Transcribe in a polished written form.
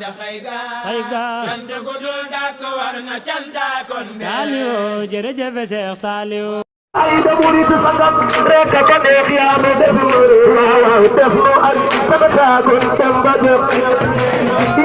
sayga cant gu dul dàkk war na canta kon Saliou jërëjëf Cheikh Saliou ay da murid sakat rek ka neex yaa ma def waaw def lu ak sabata kon dem ba def